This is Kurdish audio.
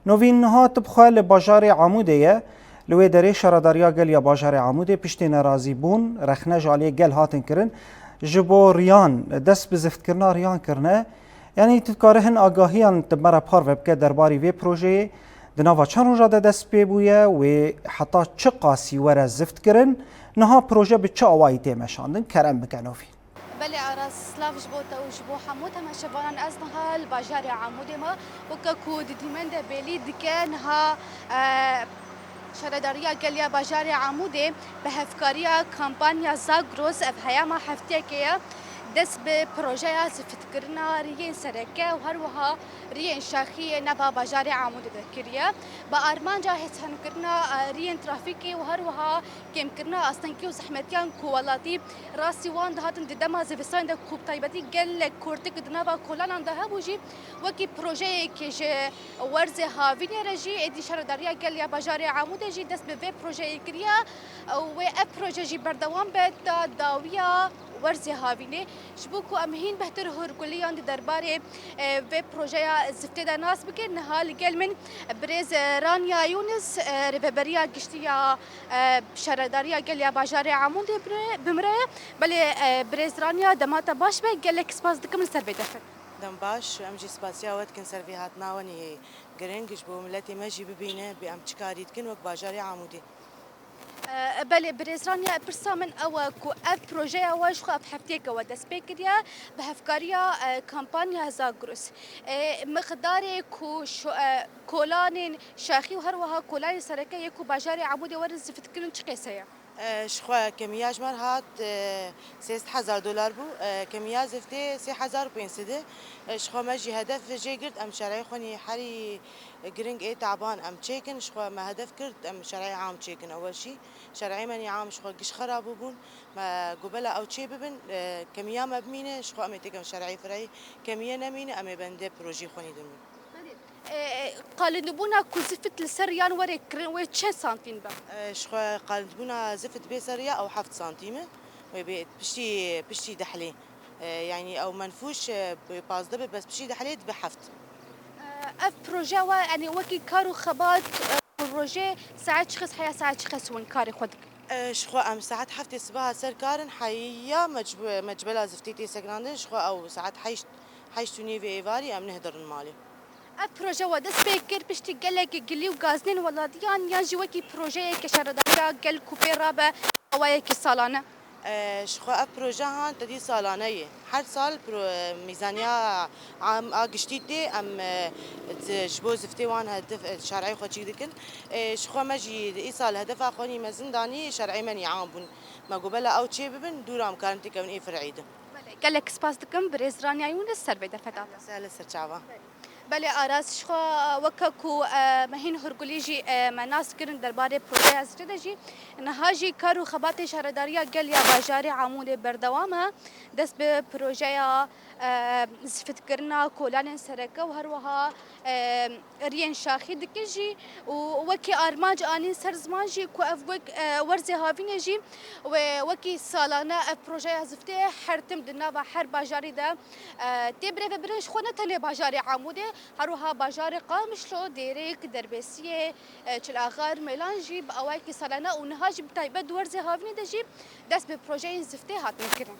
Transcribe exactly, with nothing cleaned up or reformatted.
Novîn niha tu bi xwe li bajarê Amûdê ye. Li wê derê Şaredariya Gel ya bajarê Amûdê piştî nerazîbûn rexne ji aliyê gel hatin kirin. Ji bo riyan dest bi ziftkirina riyan kirine. Yanî tu dikare hin agahiyan tu me re parve bike derbarî vê projeyê. Di nava çend roja de dest pê bûye, wê heta çi qasî were zift kirin? Niha proje bi çi awayî tê meşandin? Kerem bike Novîn. Belê Aras, silav ji bo te û ji bo hemû temaşevanan. Ez niha li bajarê Amûdê me. Weke ku di dîmen de bêlî dike, niha, e, Şaredariya Gel ya bajarê Amûdê bi hevkariya kampanya Zagros, ev heyama heftiyekê ye, dest bi projeya zifitkirina riyên sereke û her wiha riyên şaxî yê nava bajarê Amûdê de kiriye. Bi armanca hêsankirina, e, riyên trafîkê û her wiha kêmkirina astengî û zehmetiyan ku welatî rastî wan dihatin di dema zivistanê de ku bi taybetî gelek kurtik di nava kolanan de hebû jî wekî projeyekê ji werzê havînê re jî êdî Şaredariya Gel ya bajarê Amûdê jî dest bi vê projeyê kiriye û wê ev proje jî berdewam be ta dawiya werzê havînê. Ji bo ku em hîn behtir hûrgulîyan di derbarê, e, vê projeya ziftê de nas bikin, niha li gel min birêz, e, Ranya Yûnis, e, rêveberiya giştî ya, e, Şaredariya Gel ya bajarê Amûdê bi re-, bi min re ye. Belê, e, birêz Ranya, dema te baş be, gelek spas dikim li ser vê derfet. Dem baş, em jî spasiya we dikin ser vê hatina we nî giring, ji bo miletê me jî bibîne, bê em çi karî dikin wek bajarê Amûdê. E, belê, birêz Ranya, pirsa min ew e ku ev projeya we ji xwe ev heftiyeke we dest pê kiriye bi hevkariya, e, kampanya Zagros. E, miqdarê ku şu, e, kolanên şaxî û her wiha kolanên sereke yê ku bajarê Amûdê werin ziftkirin çi qêse ye? E, ji xwe kemiya ji me re hat, e, sê sed hezar dolar bû. E, kemiya ziftê sê hezar û pênc sed e. E, ji xwe me jî hedef jê girt, em şerê xwe nî herî giring ê taban em çêkin. Ji xwe me hedef girt, em şerê am çêkin. Ewel jî şerê me nî am ji xwe giş xera bûbûn. Me got bela ew çê bibin, e, kemiya me bimîne, ji xwe em ê têkin şerê fireyî. Kemiye nemîne, em ê bendê projî xwe nî din bin. E, qalindbûna ku zifit li ser yan were kirin, wê çend santîm be? E, ji xwe qalindbûna zifit bê ser ya ew heft santîm e. Wê bê piştî, piştî dehlê. E, yanî ew menfûş, e, bi pazdeh be, bes piştî dehlê dibe heft. E, ev proje we, yanî wekî kar û xebat, e, rojê saet çiqas heya, saet çiqas hûn karê xwe dikin? E, ji xwe em saet heftê sibeha ser kar in, heya mec-, mecbela ziftê tê sekinandin, ji xwe ew saet heşt, heşt û nîvê êvarî em nihdirin malê. Ev proje we dest pê kir piştî gelek gilî û gazinên welatiyan, yan jî wekî projeyeke şaredariya gel ku pê rabe awayekî salane? E, ji xwe ev proje han tedî salane ye. Her sal pro-, mîzaniya am-, a giştî tê, em, e, ji bo ziftê wan hedef, e, şer'ê xwe çîk dikin. E, ji xwe me jî îsal hedefa xwe nî mezin danî şer'ê me nî am bûn. Me got bela ew çê bibin, dûra em karin têkevin ê fir'î din. Belê, gelek spas dikim birêz Raniya Yûnis ser vê derfeta te. Sehla ser çava. Belê Aras, ji xwe weke ku, e, me hîn hurgulî jî, e, me nas kirin derbarê projeya ziftê de jî, niha jî kar û xebatê Şaredariya Gel ya Bajarê Amûdê berdewam e. Dest bi projeya, e, zifitkirina kolanên sereke û her wiha, e, riyên şaxî dike jî û wekî armanc anîn ser ziman jî ku ev wek, e, werzê havînê jî wê wekî salane ev projeya ziftê her tim di nava her bajarî de, e, tê birêvebirin. Ji xwe ne tenê bajarê Amûdê, her wiha bajarê Qamişlo, Dêrêk, Derbêsiyê, e, Çil Axar, Mêlan jî bi awayekî salane û niha jî bi taybet di werzê havînê de jî dest bi projeyên ziftê hatin kirin.